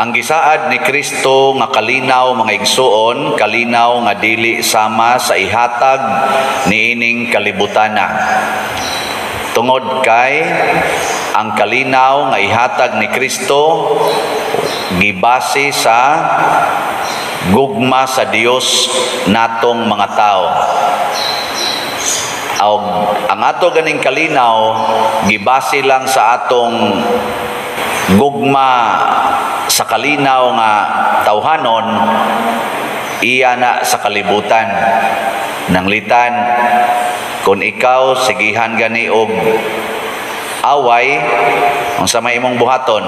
Ang gisaad ni Kristo nga kalinaw, mga igsuon, kalinaw nga dili sama sa ihatag niining kalibutana. Tungod kay ang kalinaw nga ihatag ni Kristo gibase sa gugma sa Dios natong mga tao. Og ang ato ganing kalinaw gibase lang sa atong gugma sa kalinaw nga tawhanon, iya na sa kalibutan. Nanglitan, kung ikaw sigihan gani og away, unsa may imong buhaton?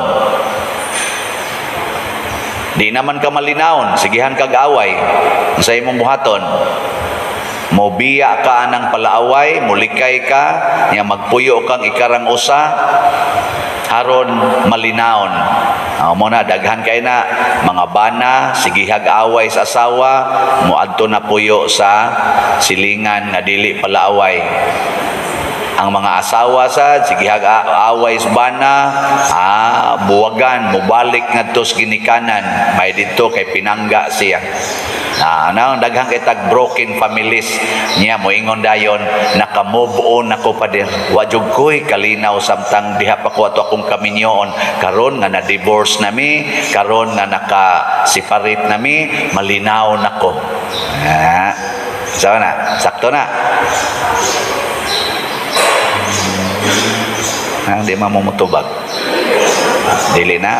Di naman ka malinawon, sigihan kag away, unsa imong buhaton? Mobiya ka anang palaaway, mulikay ka, nya magpuyo kang ikarang usa, aron malinawon. Mo na daghan kay na mga bana sigihag away sa asawa, moadto na puyo sa silingan nga dili palaaway. Ang mga asawa sad sigihag away sa bana, buwagan, mobalik ngadto sa ginikanan, may didto kay pinangga siya. Na daghan kay tag broken families niya, moingon dayon, "Naka-move on ako, pader. Wa jud koy kalinaw samtang diha pa ko ato akong kaminyoon. Karon nga na-divorce nami, karon nga naka-separate nami, malinaw nako." So na, sakto na. Di man mo motubag. Dili na.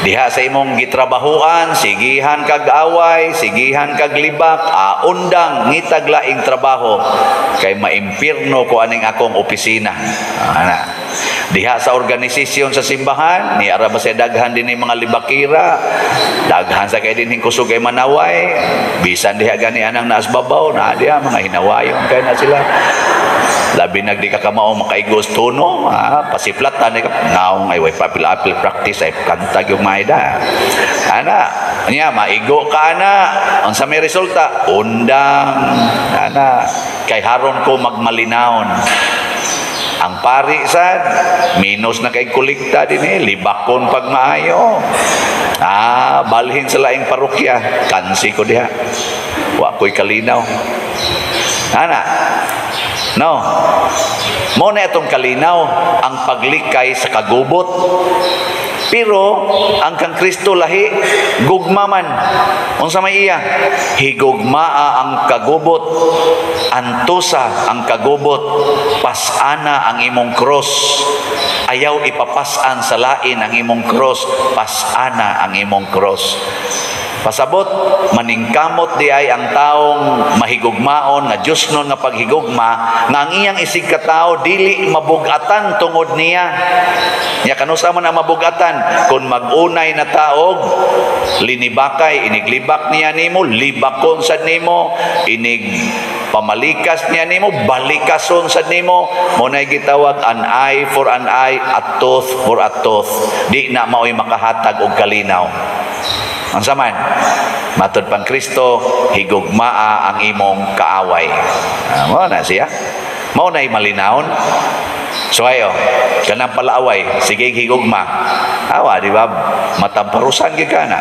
Diha sa imong gitrabahuan, sigihan kag away, sigihan kag libak, undang ngitag laing trabaho kay maimpirno ko aning akong opisina. Ana. Diha sa organisasyon sa simbahan, ni ara ba sa daghan dinhi mga libakira, daghan sa kay dinhing kusog ay manaway, bisan diha gani anang naas babaw, na diha mga hinawayon kay na sila. Labi nagdi ka kamao makaigos tono, pasiplatan ka naong ay way papil-apil practice ay kanta gyud maida. Ana, nya maigo ka ana, unsa may resulta? Undang ana kay haron ko magmalinawon. Ang pari sad minus na kay kolekta dinhi, libakon pag maayo. Balhin sa laing parokya, kansi ko diha. Wa ko'y kalinaw. Ana. No. Mo na itong kalinaw ang paglikay sa kagubot. Pero ang kang Kristo lahi, gugma man. Unsa may iya? Higugmaa ang kagubot, antusa ang kagubot, pasana ang imong cross. Ayaw ipapasan sa lain ang imong cross, pasana ang imong cross. Pasabot, maningkamot di ay ang taong mahigugmaon nga Diyos nun nga paghigugma nga ang iyang isig katao dili mabugatan tungod niya. Nya kanusa man ang mabugatan kung magunay na taog linibakay, iniglibak niya nimo, libakon sad nimo, inig pamalikas niya nimo, balikason sad nimo. Mo nay gitawag an eye for an eye, a tooth for a tooth. Di na maoy makahatag og kalinaw. Unsa man? Matod pang Kristo, higugmaa ang imong kaaway. Mao na siya. Mao na'y malinawon. So ayo, kanang palaaway, sige higugma. Awa, di ba? Matamparusan gyud ka na.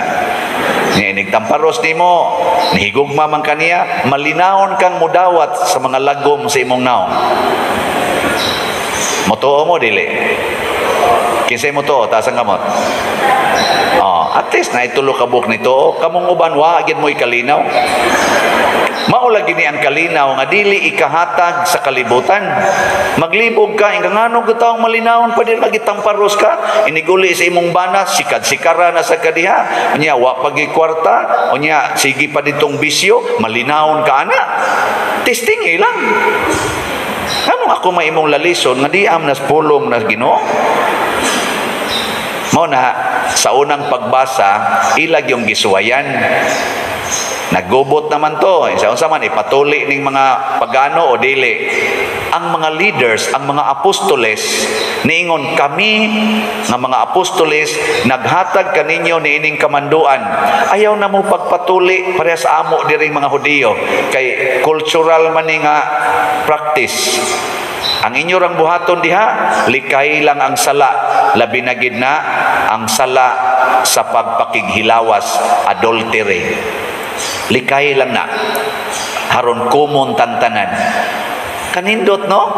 Nya inig tamparos nimo, nihigugma man kaniya, malinawon kang mudawat sa mga lagom sa imong naong. Motuo mo dili? Kinsay mo tuo, taas ang kamot. Oh, at least na itulo ka buok nito. Kamong uban wa gyud mo'y kalinaw. Mao lagi ni ang kalinaw nga dili ikahatag sa kalibutan. Maglibog ka, inga ngano ka taong malinawon pa dili gitamparos ka, iniguli sa imong bana, sikad-sikara na sa kadiha. Unya wa pagi kwarta, unya sige pa ditong bisyo, malinawon ka ana. Testing lang. Anong ako may imong lalison nga di am nas pulong nas Ginoo? Mao na sa unang pagbasa ilag yung gisuwayan. Naggubot naman to. Sa unsa man ipatuli ning mga pagano o dili. Ang mga leaders, ang mga apostoles niingon, "Kami nga mga apostoles naghatag kaninyo niining kamanduan. Ayaw na mo pagpatuli pareha sa amo diring mga Hudiyo kay cultural man ni nga practice." Ang inyo rang buhaton diha, likay lang ang sala, labi na gid na ang sala sa pagpakighilawas, adultery. Likay lang na. Haron common tantanan. Kanindot, no?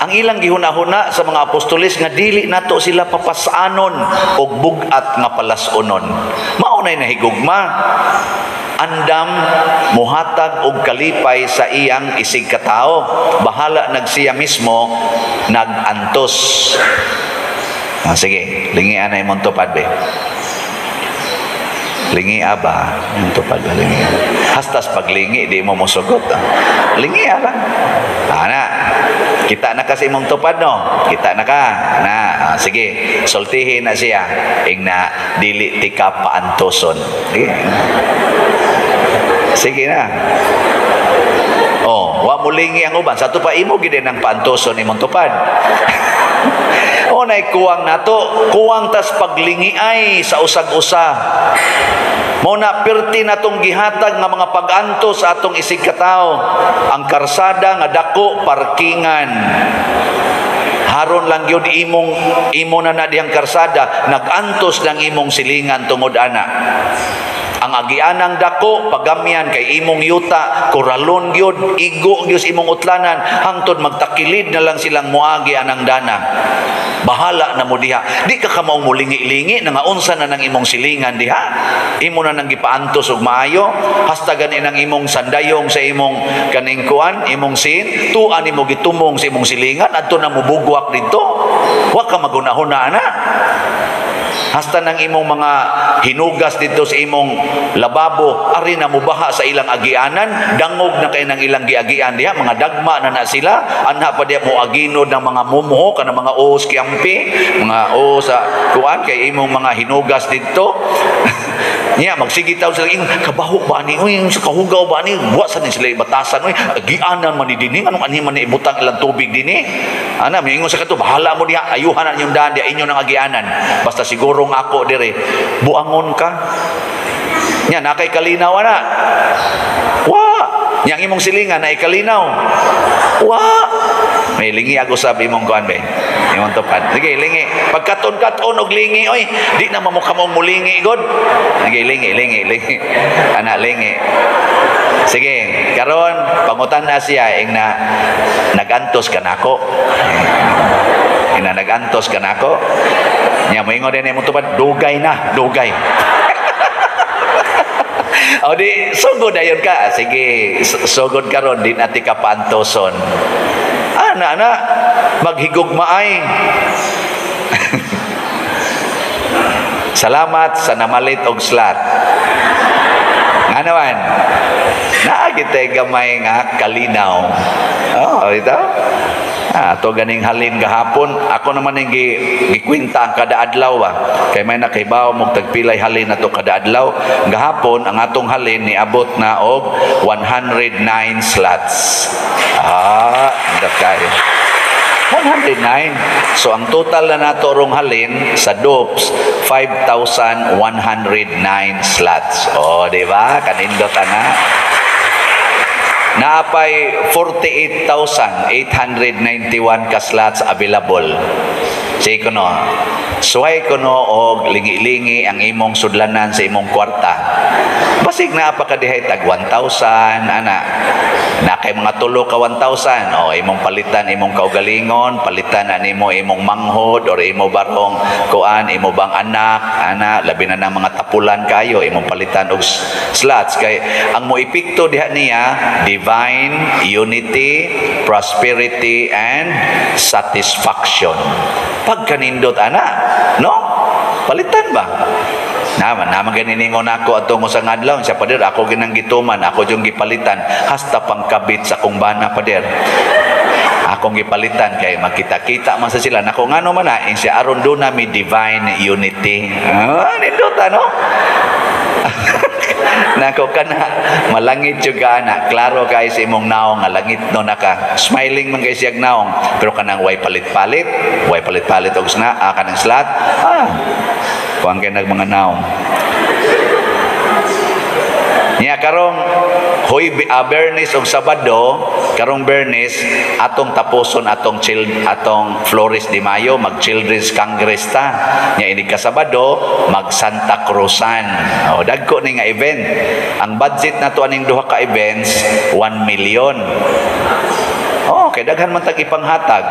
Ang ilang gihuna-huna sa mga apostoles nga dili nato sila papasanon og bug-at nga palas-unon. Mao nay nahigugma. Andam muhatag og kalipay sa iyang isig katao. Bahala nagsiya mismo nagantos. Ah, sige, lingian na imong tupad be. Lingi ba? Yung tupad ba lingi? Hastas paglingi, di mo mosugot. Ah. Lingi lang. Ana, kita na kasi imong tupad, no? Kita na ka. Na, ah, sige, sultihin na siya. Ing na dili tika paantoson. Sige. Sige na. Oh, wa mo lingi ang uban. Sa pa imo gid ang paantoson imong tupad. O nay kuwang nato, kuwang tas paglingi ay sa usag-usa. Mao na perti natong gihatag nga mga pag-antos sa atong isig katao. Ang karsada nga dako parkingan. Haron lang gyud imong imo na na diyang karsada, nag-antos lang imong silingan tungod ana. Ang agianang dako pagamyan kay imong yuta, koralon gyud, igo gyud sa imong utlanan hangtod magtakilid na lang silang moagi anang dana. Bahala na mo diha. Di ka kamaong mulingi-lingi na nga unsa na nang imong silingan diha. Imo na nang gipaantos og maayo, hasta gani nang imong sandayong sa imong kaning kuan, imong sin, tuan nimo gitumong sa imong silingan adto na mobugwak didto. Wa ka magunahuna ana. Hasta nang imong mga hinugas dito sa imong lababo, ari na mubaha sa ilang agianan, dangog na kay nang ilang giagian diha, mga dagma na na sila, anha pa diha mo aginod ng mga mumho kana mga os kiampi, mga os sa kuan kay imong mga hinugas dito. Niya magsige taw sila ing kabaho ba ani, uy, sa kahugaw ba ani, wa sa ni sila ibatasan, uy, agianan man ni dinhi, anong anhi man ni ibutang ilang tubig dinhi. Ana moingon sa kato, bahala mo diha, ayuhan na inyong daan diha, inyo nang agianan, basta sigurong ako dire buangon ka. Nya nakay kalinaw ana. Wa nya ang imong silingan na ikalinaw. Wa may lingi ako sa imong kuan be. Imong tupad. Sige, lingi. Pagkaton-katon og lingi oy, di na mamukha mong mulingi god. Sige, lingi, lingi, lingi. Ana lingi. Sige, karon pangutan na siya ing na nagantos ka nako. Ing na nagantos ka nako. Nya moingon din imong tupad, dugay na, dugay. O di sugod dayon ka. Sige, sugod karon di nati ka paantoson. Ana ana maghigugmaay. Salamat sa namalit og slot. Nga naman, naa gitay gamay nga kalinaw. Oh, ito. Ah, to ganing halin gahapon, ako naman ning gikwenta ang kada adlaw ba. Kay may nakaibaw mo tagpilay halin nato kada adlaw. Gahapon ang atong halin niabot na og 109 slots. Ah, kay 109. So ang total na nato rong halin sa DOPS 5,109 slots. Oh, di ba? Kanindot ana. Naapay 48,891 ka slots available. Sige kuno, suway kuno og lingi-lingi ang imong sudlanan sa imong kwarta. Basig naa pa ka dihay tag 1,000 ana. Na kay mga tulo ka 1,000, o imong palitan imong kaugalingon, palitan animo imong manghod or imo barong kuan, imo bang anak, ana, labi na ng mga tapulan kayo, imong palitan og slots kay ang mo epekto diha niya divine unity, prosperity and satisfaction. Pagkanindot ana, no? Palitan ba? Naman, naman ganiningon ako atong sa adlaw siya, pader, ako ginang gituman, ako yung gipalitan hasta pangkabit sa akong bana, pader. Akong gipalitan kay magkita-kita man sa sila. Nako, ngano man na siya aron do na mi divine unity. Ah, nindot ano? Nako kana malangit jud ka ana, klaro kay sa imong naong nga langit no naka smiling man kay siyag naong, pero kanang way palit-palit, way palit-palit og sna, ah, kanang slot, ah, kuan kay nag mga naong. Nya karong huy Bernes og Sabado, karong Bernes atong tapuson atong child, atong Flores de Mayo, mag Children's Congress ta. Nya inig ka Sabado mag Santa Cruzan. O dagko ni nga event. Ang budget nato aning duha ka events, 1 million. Oh, kay daghan man tag ipanghatag.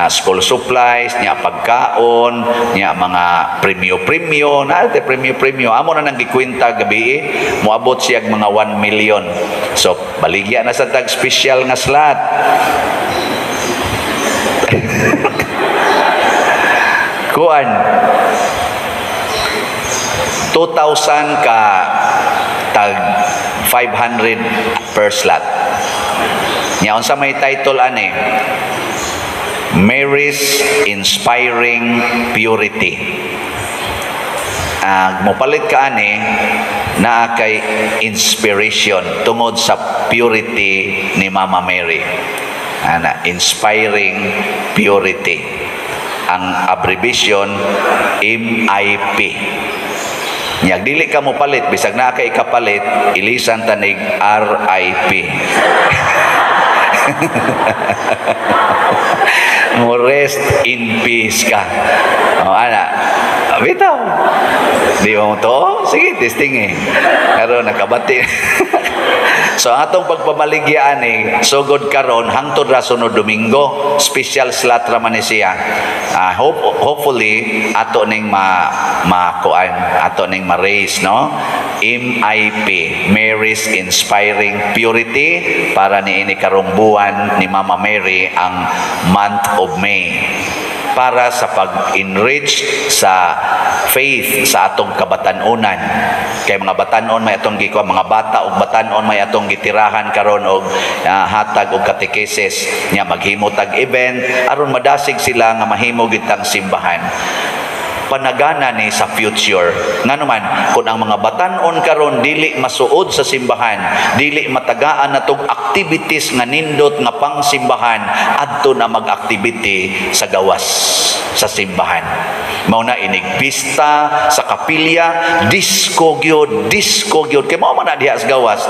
School supplies, nya pagkaon, nya mga premyo-premyo, na te premyo-premyo. Amo na nang gikwenta gabi, eh, moabot siya mga 1 million. So, baligya na sa tag special nga slot. Kuan 2,000 ka tag 500 per slot. Nya unsa may title ani? Mary's Inspiring Purity. Mopalit ka ani, naa kay inspiration tungod sa purity ni Mama Mary. Ana, Inspiring Purity. Ang abbreviation MIP. Nya dili ka mopalit, bisag naa kay kapalit, ilisan tanig RIP. Mo rest in peace ka. O ana, bitaw. Di mo to? Sige, testing eh. Pero nakabati. So ang atong pagpamaligya ani sugod karon hangtod ra sunod Domingo, special slot ra man ni siya. Hopefully ato ning ma makuan, ato ning ma-raise, no? MIP, Mary's Inspiring Purity, para niini karong buwan ni Mama Mary, ang month of May, para sa pag-enrich sa faith sa atong kabatan-onan. Kay mga batan-on may atong gikuha, mga bata og batan-on may atong gitirahan karon og hatag og katekesis. Nya maghimo tag event aron madasig sila nga mahimo gitang simbahan. Panagana ni sa future. Ngano man, kung ang mga batan-on karon dili masuod sa simbahan, dili matagaan natong activities nga nindot nga pangsimbahan, adto na mag-activity sa gawas sa simbahan. Mao na inig pista sa kapilya, disco gyud, disco gyud. Kay mao man na diha sa gawas.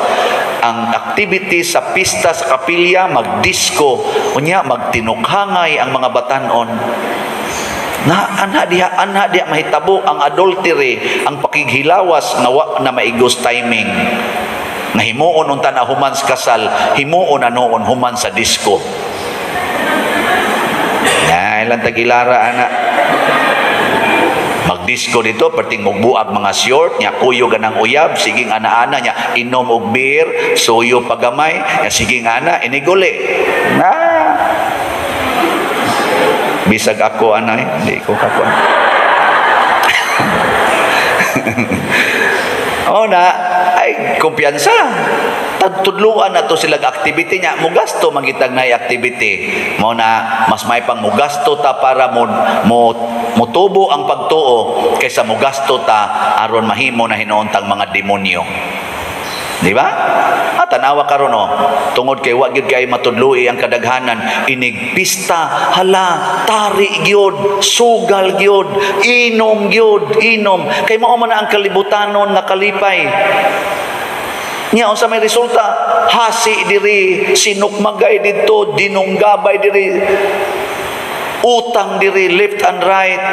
Ang activity sa pista sa kapilya, mag-disco. Unya magtinukhangay ang mga batan-on. Na anha diha mahitabo ang adultery, ang pakighilawas nga wa na maigos timing. Nga himuon unta na human sa kasal, himuon na noon human sa disco. Na ilang tagilara ana. Magdisco dito, perting mugbuag mga short, nya kuyog anang uyab, siging ana-ana nya inom og beer, suyo pagamay, nya siging ana iniguli. Na bisag ako anay, di ko kakuan. O na, ay kumpiyansa. Tagtudluan na to silang activity niya. Mugasto mangitag na activity. Mo na, mas may pang mugasto ta para mo, mo mutubo ang pagtuo kaysa mugasto ta aron mahimo na hinuontang mga demonyo. Di ba? Ah, tanawa karon oh. Tungod kay wa gyud kay matudloi ang kadaghanan, inig pista, hala, tari gyud, sugal gyud, inom gyud, inom. Kay mao man na ang kalibutanon nga kalipay. Nya unsa may resulta? Hasi diri, sinukmagay didto, dinunggabay diri, utang diri left and right.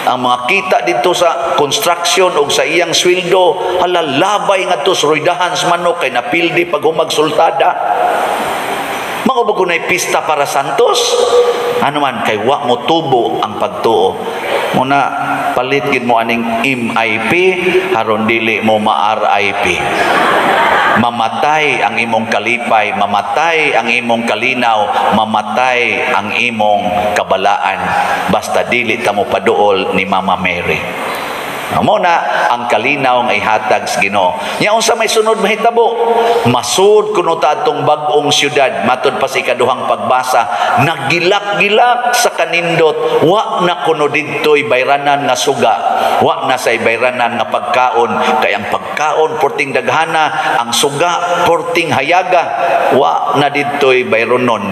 Ang mga kita dito sa construction o sa iyang sweldo, hala, labay ngadto sa roydahan sa manok kay napildi pag humagsultada. Mao ba kunay pista para santos? Ano man kay wa mo tubo ang pagtuo. Muna palit gid mo aning MIP aron dili mo ma-RIP. Mamatay ang imong kalipay, mamatay ang imong kalinaw, mamatay ang imong kabalaan, basta dili ta mo paduol ni Mama Mary. Mao na ang kalinaw nga ihatag sa Ginoo. Nya unsa may sunod mahitabo? Masud kuno ta atong bag-ong syudad, matud pa sa ikaduhang pagbasa, nagilak-gilak sa kanindot, wa na kuno didtoy bayranan nga suga, wa na say bayranan nga pagkaon, kay ang pagkaon porting daghana, ang suga porting hayaga, wa na didtoy bayronon.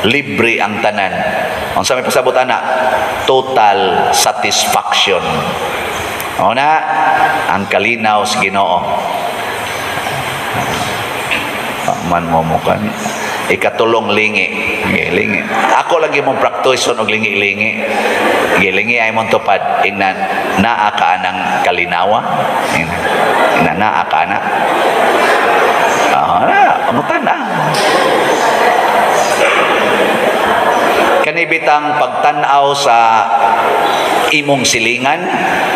Libre ang tanan. Unsa may pasabot ana? Total satisfaction. O na, ang kalinaw sa Ginoo. Man mo mo kan. Ikatulong, lingi. Okay, lingi. Ako lagi mong practice og lingi-lingi. Gilingi ay mong tupad, ingnan naa ka anang kalinawa. Ingnan naa ka ana. Ah, na, amutan ah. Kanibitang pagtan-aw sa imong silingan,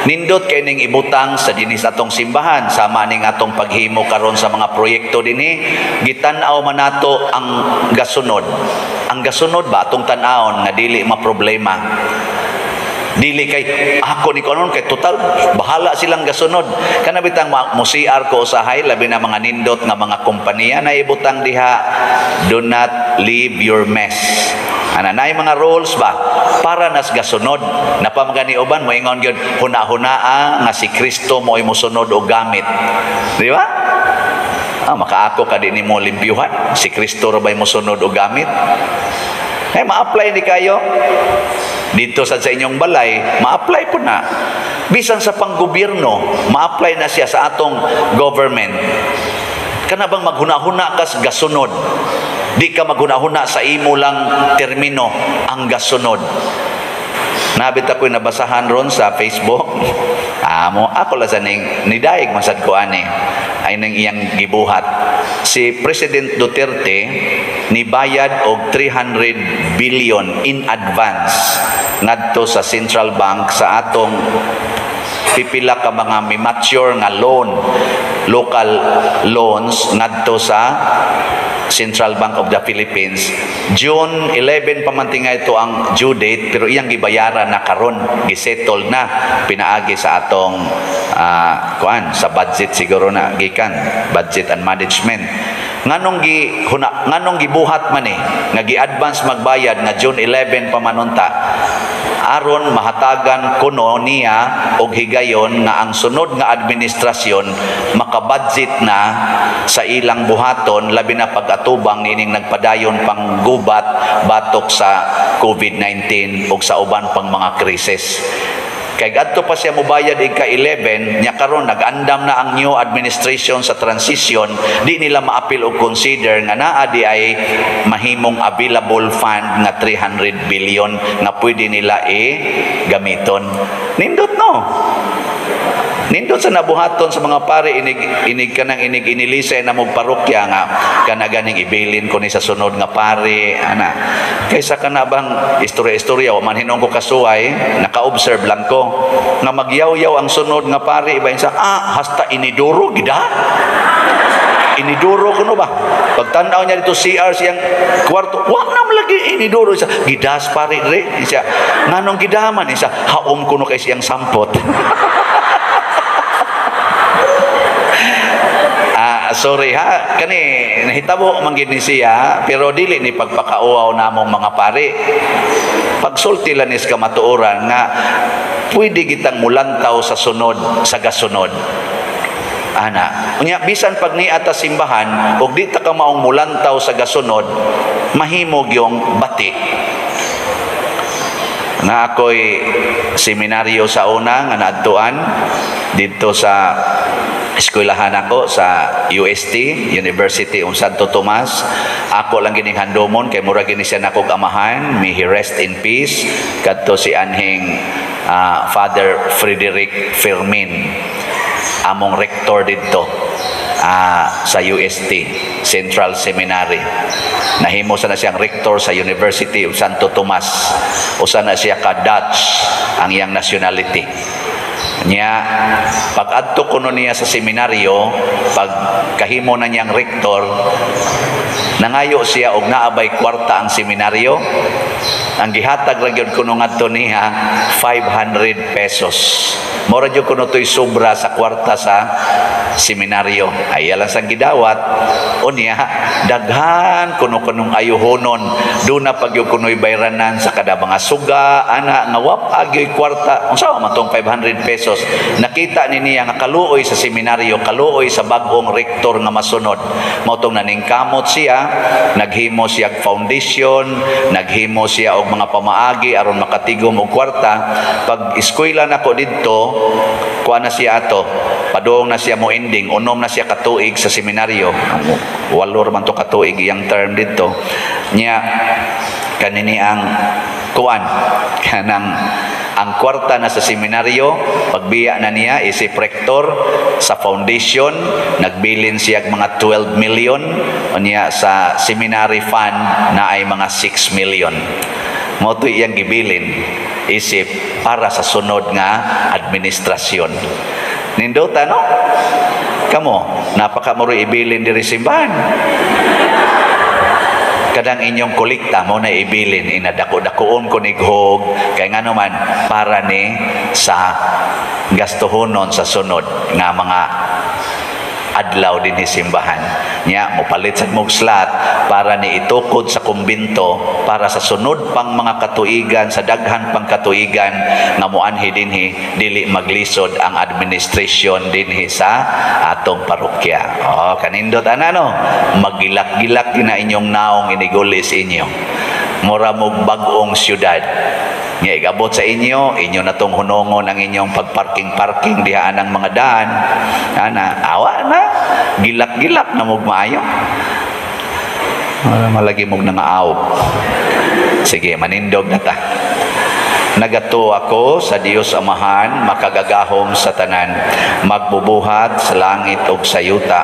nindot kay ning ibutang sa dinis atong simbahan, sama ning atong paghimo karon sa mga proyekto dinhi, gitan-aw man nato ang gasunod. Ang gasunod ba atong tan-awon nga dili maproblema. Dili kay ako ni konon kay total bahala silang gasunod. Kana bitang mo CR ko usahay, labi na mga nindot nga mga kompanya na ibutang diha, "Do not leave your mess." Ana nay mga rules ba para nas gasunod. Napamagani uban moingon gyud, "Huna-hunaa nga si Kristo mo'y mosunod og gamit." Di ba? Ah, makaako ka di nimo limpyuhan, si Kristo ra ba'y mosunod og gamit? Eh, ma-apply ni kayo. Dito sa inyong balay, ma-apply po na. Bisan sa panggobyerno, ma-apply na siya sa atong government. Kana bang maghuna-huna ka sa gasunod? Di ka maghuna-huna sa imo lang termino, ang gasunod. Nabit ako'y nabasahan ron sa Facebook. Amo, ako lang sa ning, nidaig masad ko ani ay nang iyang gibuhat. Si President Duterte nibayad og 300 billion in advance ngadto sa central bank sa atong pipila ka mga mi-mature nga loan, local loans ngadto sa Central Bank of the Philippines. June 11 pa man tinga ito ang due date, pero iyang gibayaran na karon, gisettle na pinaagi sa atong kuan sa budget siguro na gikan budget and management. Nganong gibuhat man eh nga gi-advance magbayad nga June 11 pa man unta? Aron mahatagan kuno niya og higayon nga ang sunod nga administrasyon makabudget na sa ilang buhaton, labi na pag-atubang nining nagpadayon pang gubat batok sa COVID-19 ug sa uban pang mga krisis. Kay gadto pa siya mobayad ig ka-11 nya karon nag-andam na ang new administration sa transition, di nila maapil og consider nga naa di ay mahimong available fund nga 300 billion nga pwede nila i gamiton. Nindot, no? Nindot sa nabuhaton sa mga pare, inig inig kanang inig inilisay na mong parokya nga kana ganing ibilin ko ni sa sunod nga pare ana. Kaysa kana bang istorya-istorya, wa man hinuon ko kasuway, naka-observe lang ko nga magyaw-yaw ang sunod nga pare iba sa hasta inidoro gida. Inidoro kuno ba? Pagtan-aw niya dito CR siyang kwarto, wa na lagi inidoro siya. Gidas pare dre siya. Nganong gidaman siya? Haom kuno kay siyang sampot. Sorry ha, kani nahitabo man gid ni siya, pero dili ni pagpakauaw namong mga pare. Pagsulti lang is kamatuoran nga pwede kitang mulantaw sa sunod, sa gasunod. Ana, unya bisan pag niata simbahan ug di ta ka maong mulantaw sa gasunod, mahimo gyung bati. Nga ako'y seminaryo sa una nga naadtuan didto sa eskwelahan ako sa UST, University of Santo Tomas. Ako lang gining handomon kay mura gini siya nakog amahan, may he rest in peace, kadto si anhing Father Frederick Fermin, among rector didto sa UST Central Seminary. Nahimo sa na siyang rector sa University of Santo Tomas. Usa na siya ka Dutch ang iyang nationality. Nya pag adto kuno niya sa seminaryo, pag kahimo na niyang rektor, nangayo siya og naabay kwarta ang seminaryo. Ang gihatag ra gyud kuno ngadto niya 500 pesos. Mora gyud kuno to'y sobra sa kwarta sa seminaryo. Ay lang sang gidawat. Unya daghan kuno kunong ayuhonon. Duna pag gyud kuno'y bayranan sa kada mga suga ana nga wap agyoy kwarta. Unsa man tong 500 pesos? Nakita ni niya nga kaluoy sa seminaryo, kaluoy sa bag-ong rektor nga masunod. Mao tong naningkamot siya, naghimo siya og foundation, naghimo siya og mga pamaagi aron makatigom og kwarta. Pag eskwela nako didto, Kuha na siya ato, padung na siya mo ending, 6 na siya katuig sa seminaryo. 8 man to katuig iyang term didto. Nya kanini ang kuan kanang ang kwarta na sa seminaryo, pagbiya na niya isip rector sa foundation, nagbilin siya mga 12 million, unya sa seminary fund na ay mga 6 million. Mao to iyang gibilin isip para sa sunod nga administrasyon. Nindota, no? Kamo, napakamuro ibilin diri simbahan. Kadang inyong kolekta mo na ibilin inadako-dakoon ko nighog kay ngano man para ni sa gastuhonon sa sunod nga mga adlaw dinhi simbahan. Nya mopalit sad mog slot para ni itukod sa kumbinto para sa sunod pang mga katuigan, sa daghan pang katuigan nga moanhi dinhi, dili maglisod ang administration dinhi sa atong parokya. Oh, kanindot ana, no? Magilak-gilak na inyong naong inigulis inyo. Mura mog bag-ong syudad. Nga igabot sa inyo, inyo na tong hunongon ang inyong pagparking-parking diha ang mga daan. Ana, awa na, gilak-gilak na mog maayo. Wala malagi mog nangaawop. Sige, manindog na ta. Nagatuo ako sa Dios Amahan, makagagahom sa tanan, magbubuhat sa langit ug sa yuta,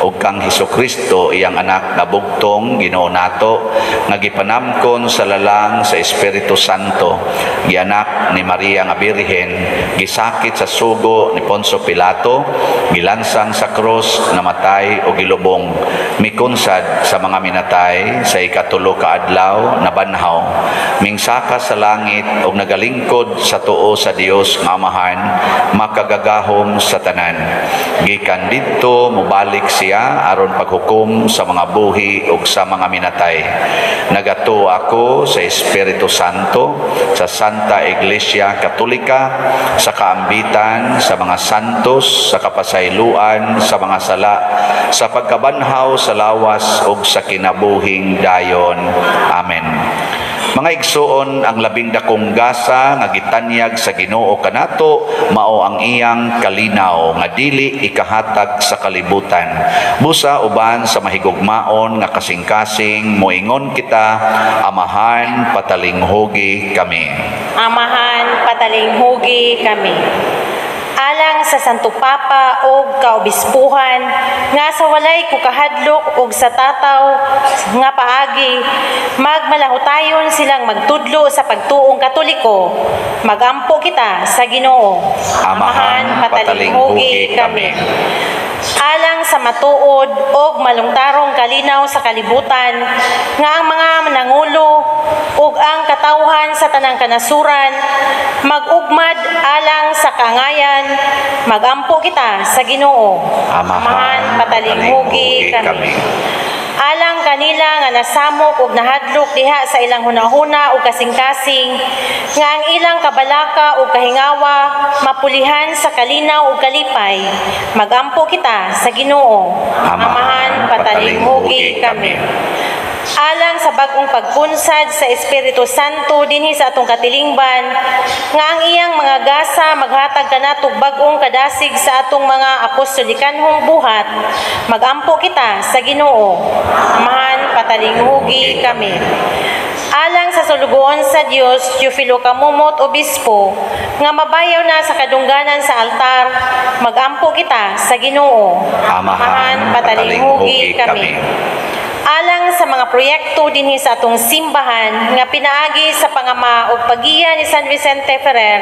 ug kang Hesukristo, iyang anak nga bugtong Ginoo nato, nga gipanamkon sa lalang sa Espiritu Santo, gianak ni Maria nga Birhen, gisakit sa sugo ni Poncio Pilato, gilansang sa krus, namatay o gilubong, mikunsad sa mga minatay, sa ikatulo ka adlaw nabanhaw, mingsaka sa langit ug nagalingkod sa tuo sa Dios nga Amahan, makagagahom sa tanan. Gikan didto mobalik siya aron paghukom sa mga buhi ug sa mga minatay. Nagatuo ako sa Espiritu Santo, sa Santa Iglesia Katolika, sa kaambitan sa mga santos, sa kapasayloan sa mga sala, sa pagkabanhaw sa lawas ug sa kinabuhing dayon. Amen. Mga igsuon, ang labing dakong gasa nga gitanyag sa Ginoo kanato mao ang iyang kalinaw nga dili ikahatag sa kalibutan. Busa uban sa mahigugmaon nga kasing-kasing moingon kita, Amahan, patalinghugi kami. Amahan, patalinghugi kami. Alang sa Santo Papa og kaobispuhan nga sa walay kukahadlok og sa tataw nga paagi magmalahutayon silang magtudlo sa pagtuong Katoliko, magampo kita sa Ginoo. Amahan, patalinghugi kami. Alang sa matuod og malungtarong kalinaw sa kalibutan nga ang mga manangulo ug ang katawhan sa tanang kanasuran mag-ugmad alang sa kaangayan, magampo kita sa Ginoo. Amahan, patalinghugi kami. Alang kanila nga nasamok ug nahadlok diha sa ilang hunahuna ug kasing-kasing nga ang ilang kabalaka ug kahingawa mapulihan sa kalinaw ug kalipay, magampo kita sa Ginoo. Amahan, patalinghugi kami. Alang sa bag-ong pagkunsad sa Espiritu Santo dinhi sa atong katilingban nga ang iyang mga gasa maghatag kanatog bag-ong kadasig sa atong mga apostolikanhong buhat, magampo kita sa Ginoo. Amahan, patalinghugi kami. Alang sa sulugoon sa Dios Teofilo Camomot Obispo nga mabayaw na sa kadungganan sa altar, magampo kita sa Ginoo. Amahan, patalinghugi kami. Alang sa mga proyekto dinhi sa atong simbahan nga pinaagi sa pangama ug pagiya ni San Vicente Ferrer,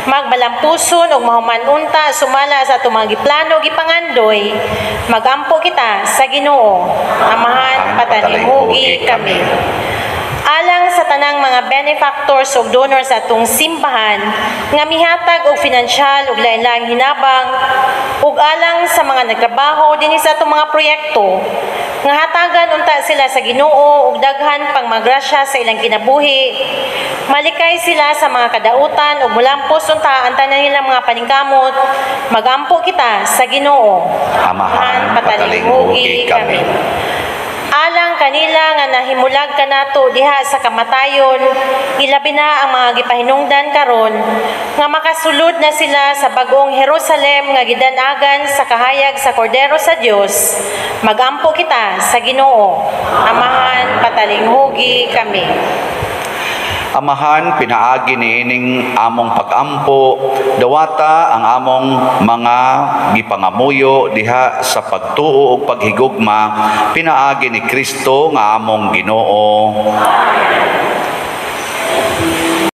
magbalampuson ug mahuman unta sumala sa atong mga giplano ug gipangandoy, magampo kita sa Ginoo. Amahan, patalinghugi kami. Alang sa tanang mga benefactors ug donors sa atong simbahan nga mihatag og finansyal ug lain-laing hinabang, ug alang sa mga nagtrabaho dinhi sa atong mga proyekto nga hatagan unta sila sa Ginoo ug daghan pang magrasya sa ilang kinabuhi, malikay sila sa mga kadautan ug mulampos unta ang tanan nilang mga paningkamot, magampo kita sa Ginoo. Amahan, patalinghugi kami. Alang kanila nga nahimulag kanato diha sa kamatayon, ilabi na ang mga gipahinungdan karon, Nga makasulod na sila sa bagong Jerusalem nga gidanagan sa kahayag sa Kordero sa Dios. Magampo kita sa Ginoo. Amahan, patalinghugi kami. Amahan, pinaagi niining among pagampo, dawata ang among mga gipangamuyo diha sa pagtuo ug paghigugma, pinaagi ni Kristo nga among Ginoo.